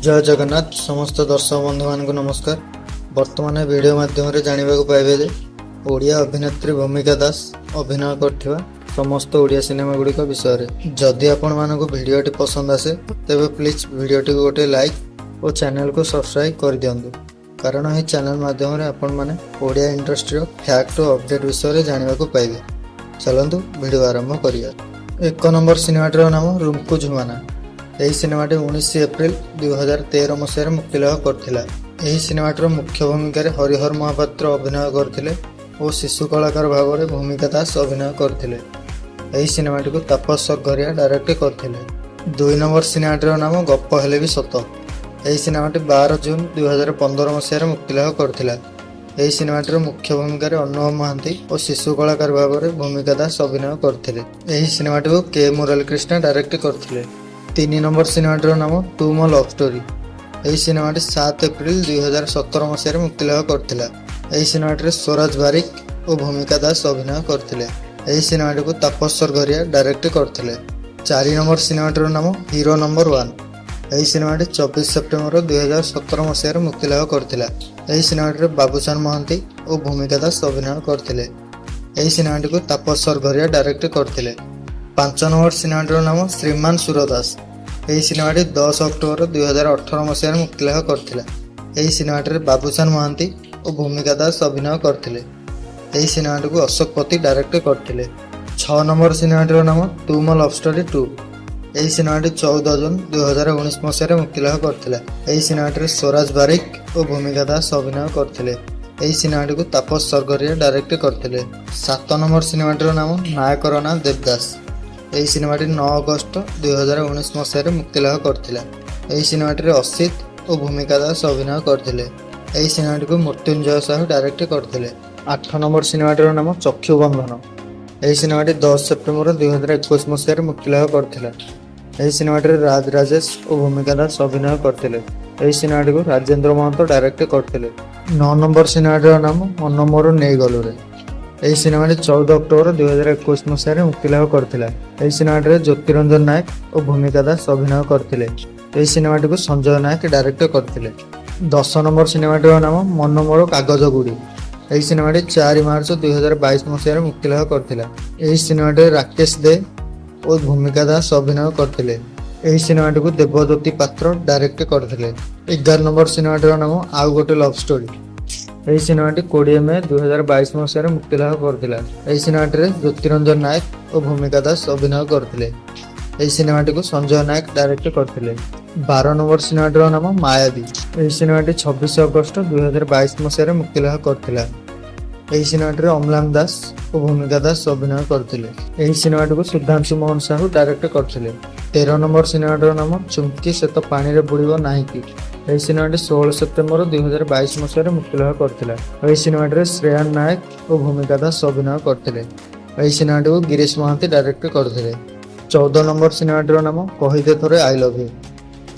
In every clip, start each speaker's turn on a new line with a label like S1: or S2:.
S1: ଜୟ ଜଗନ୍ନାଥ। ସମସ୍ତ ଦର୍ଶକ ବନ୍ଧୁମାନଙ୍କୁ ନମସ୍କାର। ବର୍ତ୍ତମାନ ଏ ଭିଡ଼ିଓ ମାଧ୍ୟମରେ ଜାଣିବାକୁ ପାଇବେ ଯେ ଓଡ଼ିଆ ଅଭିନେତ୍ରୀ ଭୂମିକା ଦାସ ଅଭିନୟ କରିଥିବା ସମସ୍ତ ଓଡ଼ିଆ ସିନେମା ଗୁଡ଼ିକ ବିଷୟରେ। ଯଦି ଆପଣମାନଙ୍କୁ ଭିଡ଼ିଓଟି ପସନ୍ଦ ଆସେ, ତେବେ ପ୍ଲିଜ୍ ଭିଡ଼ିଓଟିକୁ ଗୋଟେ ଲାଇକ୍ ଓ ଚ୍ୟାନେଲକୁ ସବସ୍କ୍ରାଇବ୍ କରିଦିଅନ୍ତୁ, କାରଣ ଏହି ଚ୍ୟାନେଲ ମାଧ୍ୟମରେ ଆପଣମାନେ ଓଡ଼ିଆ ଇଣ୍ଡଷ୍ଟ୍ରିର ଫ୍ୟାକ୍ଟ ଓ ଅପଡେଟ୍ ବିଷୟରେ ଜାଣିବାକୁ ପାଇବେ। ଚାଲନ୍ତୁ, ଭିଡ଼ିଓ ଆରମ୍ଭ କରିବା। 1 ନମ୍ବର ସିନେମାଟିର ନାମ ରୁମକୁ ଝୁମାନା। ଏହି ସିନେମାଟି 19 ଏପ୍ରିଲ 2013 ମସିହାରେ ମୁକ୍ତିଲାଭ କରିଥିଲା। ଏହି ସିନେମାଟିର ମୁଖ୍ୟ ଭୂମିକାରେ ହରିହର ମହାପାତ୍ର ଅଭିନୟ କରିଥିଲେ ଓ ଶିଶୁ କଳାକାର ଭାବରେ ଭୂମିକା ଦାସ ଅଭିନୟ କରିଥିଲେ। ଏହି ସିନେମାଟିକୁ ତାପସ ସରଘରିଆ ଡାଇରେକ୍ଟ କରିଥିଲେ। 2 ନମ୍ବର ସିନେମାଟିର ନାମ ଗପ ହେଲେ ବି ସତ। ଏହି ସିନେମାଟି 12 ଜୁନ 2015 ମସିହାରେ ମୁକ୍ତିଲାଭ କରିଥିଲା। ଏହି ସିନେମାଟିର ମୁଖ୍ୟ ଭୂମିକାରେ ଅନୁଭବ ମହାନ୍ତି ଓ ଶିଶୁ କଳାକାର ଭାବରେ ଭୂମିକା ଦାସ ଅଭିନୟ କରିଥିଲେ। ଏହି ସିନେମାଟିକୁ କେ ମୁରଲୀକ୍ରିଷ୍ଣା ଡାଇରେକ୍ଟ କରିଥିଲେ। 3 ନମ୍ବର ସିନେମାଟିର ନାମ ତୁ ମୋ ଲଭ୍ ଷ୍ଟୋରି। ଏହି ସିନେମାଟି 7 ଏପ୍ରିଲ 2017 ମସିହାରେ ମୁକ୍ତିଲାଭ କରିଥିଲା। ଏହି ସିନେମାଟିରେ ସ୍ୱରାଜ ବାରିକ ଓ ଭୂମିକା ଦାସ ଅଭିନୟ କରିଥିଲେ। ଏହି ସିନେମାଟିକୁ ତାପସ ସରଘରିଆ ଡାଇରେକ୍ଟ କରିଥିଲେ। 4 ନମ୍ବର ସିନେମାଟିର ନାମ ହିରୋ ନମ୍ବର ୱାନ୍। ଏହି ସିନେମାଟି 24 ସେପ୍ଟେମ୍ବର 2017 ମସିହାରେ ମୁକ୍ତିଲାଭ କରିଥିଲା। ଏହି ସିନେମାଟିରେ ବାବୁସାନ ମହାନ୍ତି ଓ ଭୂମିକା ଦାସ ଅଭିନୟ କରିଥିଲେ। ଏହି ସିନେମାଟିକୁ ତାପସ ସରଘରିଆ ଡାଇରେକ୍ଟ କରିଥିଲେ। 5 ନମ୍ବର ସିନେମାଟିର ନାମ ଶ୍ରୀମାନ ସୁରଦାସ। ଏହି ସିନେମାଟି 10 ଅକ୍ଟୋବର 2018 ମସିହାରେ ମୁକ୍ତିଲାଭ କରିଥିଲା। ଏହି ସିନେମାଟିରେ ବାବୁସାନ ମହାନ୍ତି ଓ ଭୂମିକା ଦାସ ଅଭିନୟ କରିଥିଲେ। ଏହି ସିନେମାଟିକୁ ଅଶୋକ ପତି ଡାଇରେକ୍ଟ କରିଥିଲେ। 6 ନମ୍ବର ସିନେମାଟିର ନାମ ତୁ ମୋ ଲଭ୍ ଷ୍ଟୋରି 2। ଏହି ସିନେମାଟି 14 ଜୁନ 2019 ମସିହାରେ ମୁକ୍ତିଲାଭ କରିଥିଲା। ଏହି ସିନେମାଟିରେ ସ୍ୱରାଜ ବାରିକ ଓ ଭୂମିକା ଦାସ ଅଭିନୟ କରିଥିଲେ। ଏହି ସିନେମାଟିକୁ ତାପସ ସରଘରିଆ ଡାଇରେକ୍ଟ କରିଥିଲେ। 7 ନମ୍ବର ସିନେମାଟିର ନାମ ନାୟକର ନାଁ ଦେବଦାସ। ଏହି ସିନେମାଟି 9 ଅଗଷ୍ଟ 2019 ମସିହାରେ ମୁକ୍ତିଲାଭ କରିଥିଲା। ଏହି ସିନେମାଟିରେ ଅସିତ ଓ ଭୂମିକା ଦାସ ଅଭିନୟ କରିଥିଲେ। ଏହି ସିନେମାଟିକୁ ମୃତ୍ୟୁଞ୍ଜୟ ସାହୁ ଡାଇରେକ୍ଟ କରିଥିଲେ। 8 ନମ୍ବର ସିନେମାଟିର ନାମ ଚକ୍ଷୁ ବନ୍ଧନ। ଏହି ସିନେମାଟି 10 ସେପ୍ଟେମ୍ବର 2021 ମସିହାରେ ମୁକ୍ତିଲାଭ କରିଥିଲା। ଏହି ସିନେମାଟିରେ ରାଜ ରାଜେଶ ଓ ଭୂମିକା ଦାସ ଅଭିନୟ କରିଥିଲେ। ଏହି ସିନେମାଟିକୁ ରାଜେନ୍ଦ୍ର ମହନ୍ତ ଡାଇରେକ୍ଟ କରିଥିଲେ। 9 ନମ୍ବର ସିନେମାଟିର ନାମ ମନ ମୋର ନେଇଗଲୁରେ। ଏହି ସିନେମାଟି 14 ଅକ୍ଟୋବର 2021 ମସିହାରେ ମୁକ୍ତିଲାଭ କରିଥିଲା। ଏହି ସିନେମାଟିରେ ଜ୍ୟୋତିରଞ୍ଜନ ନାୟକ ଓ ଭୂମିକା ଦାସ ଅଭିନୟ କରିଥିଲେ। ଏହି ସିନେମାଟିକୁ ସଞ୍ଜୟ ନାୟକ ଡାଇରେକ୍ଟ କରିଥିଲେ। 10 ନମ୍ବର ସିନେମାଟିର ନାମ ମନ ମୋର କାଗଜ ଗୁଡ଼ି। ଏହି ସିନେମାଟି 4 ମାର୍ଚ୍ଚ 2022 ମସିହାରେ ମୁକ୍ତିଲାଭ କରିଥିଲା। ଏହି ସିନେମାଟିରେ ରାକେଶ ଦେ ଓ ଭୂମିକା ଦାସ ଅଭିନୟ କରିଥିଲେ। ଏହି ସିନେମାଟିକୁ ଦେବଜ୍ୟୋତି ପାତ୍ର ଡାଇରେକ୍ଟ କରିଥିଲେ। 11 ନମ୍ବର ସିନେମାଟିର ନାମ ଆଉ ଗୋଟେ ଲଭ୍ ଷ୍ଟୋରି। ଏହି ସିନେମାଟି 20 ମେ 2022 ମସିହାରେ ମୁକ୍ତିଲାଭ କରିଥିଲା। ଏହି ସିନେମାଟିରେ ଜ୍ୟୋତିରଞ୍ଜନ ନାୟକ ଓ ଭୂମିକା ଦାସ ଅଭିନୟ କରିଥିଲେ। ଏହି ସିନେମାଟିକୁ ସଞ୍ଜୟ ନାୟକ ଡାଇରେକ୍ଟ କରିଥିଲେ। 12 ନମ୍ବର ସିନେମାଟିର ନାମ ମାୟାବୀ। ଏହି ସିନେମାଟି 26 ଅଗଷ୍ଟ 2022 ମସିହାରେ ମୁକ୍ତିଲାଭ କରିଥିଲା। ଏହି ସିନେମାଟିରେ ଅମ୍ଲାନ ଦାସ ଓ ଭୂମିକା ଦାସ ଅଭିନୟ କରିଥିଲେ। ଏହି ସିନେମାଟିକୁ ସୁଧାଂଶୁ ମୋହନ ସାହୁ ଡାଇରେକ୍ଟ କରିଥିଲେ। 13 ନମ୍ବର ସିନେମାଟିର ନାମ ଚୁମ୍କି ସେ ତ ପାଣିରେ ବୁଡ଼ିବ ନାହିଁ କି। ଏହି ସିନେମାଟି 16 ସେପ୍ଟେମ୍ବର 2022 ମସିହାରେ ମୁକ୍ତିଲାଭ କରିଥିଲା। ଏହି ସିନେମାଟିରେ ଶ୍ରେୟାନ ନାୟକ ଓ ଭୂମିକା ଦାସ ଅଭିନୟ କରିଥିଲେ। ଏହି ସିନେମାଟିକୁ ଗିରୀଶ ମହାନ୍ତି ଡାଇରେକ୍ଟ କରିଥିଲେ। 14 ନମ୍ବର ସିନେମାଟିର ନାମ କହିଦେ ଥରେ I love you.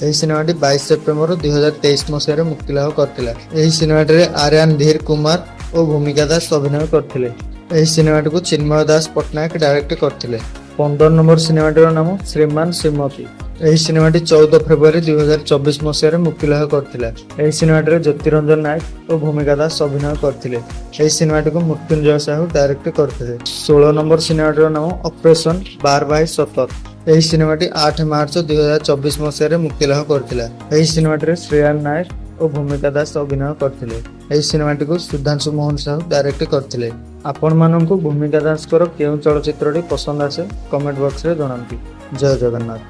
S1: ଏହି ସିନେମାଟି 22 ସେପ୍ଟେମ୍ବର 2023 ମସିହାରେ ମୁକ୍ତିଲାଭ କରିଥିଲା। ଏହି ସିନେମାଟିରେ ଆର୍ୟାନ ଧୀର କୁମାର ଓ ଭୂମିକା ଦାସ ଅଭିନୟ କରିଥିଲେ। ଏହି ସିନେମାଟିକୁ ଚିନ୍ମୟ ଦାସ ପଟ୍ଟନାୟକ ଡାଇରେକ୍ଟ କରିଥିଲେ। 15 ନମ୍ବର ସିନେମାଟିର ନାମ ଶ୍ରୀମାନ ଶ୍ରୀମତୀ। ଏହି ସିନେମାଟି 14 ଫେବୃଆରୀ 2024 ମସିହାରେ ମୁକ୍ତିଲାଭ କରିଥିଲା। ଏହି ସିନେମାଟିରେ ଜ୍ୟୋତିରଞ୍ଜନ ନାୟକ ଓ ଭୂମିକା ଦାସ ଅଭିନୟ କରିଥିଲେ। ଏହି ସିନେମାଟିକୁ ମୃତ୍ୟୁଞ୍ଜୟ ସାହୁ ଡାଇରେକ୍ଟ କରିଥିଲେ। 16 ନମ୍ବର ସିନେମାଟିର ନାମ ଅପରେସନ 12/17। ଏହି ସିନେମାଟି 8 ମାର୍ଚ୍ଚ 2024 ମସିହାରେ ମୁକ୍ତିଲାଭ କରିଥିଲା। ଏହି ସିନେମାଟିରେ ଶ୍ରେୟାନ ନାୟକ ଓ ଭୂମିକା ଦାସ ଅଭିନୟ କରିଥିଲେ। ଏହି ସିନେମାଟିକୁ ସୁଧାଂଶୁ ମୋହନ ସାହୁ ଡାଇରେକ୍ଟ କରିଥିଲେ। ଆପଣମାନଙ୍କୁ ଭୂମିକା ଦାସଙ୍କର କେଉଁ ଚଳଚ୍ଚିତ୍ରଟି ପସନ୍ଦ ଆସେ, କମେଣ୍ଟ ବକ୍ସରେ ଜଣାନ୍ତୁ। ଜୟ ଜଗନ୍ନାଥ।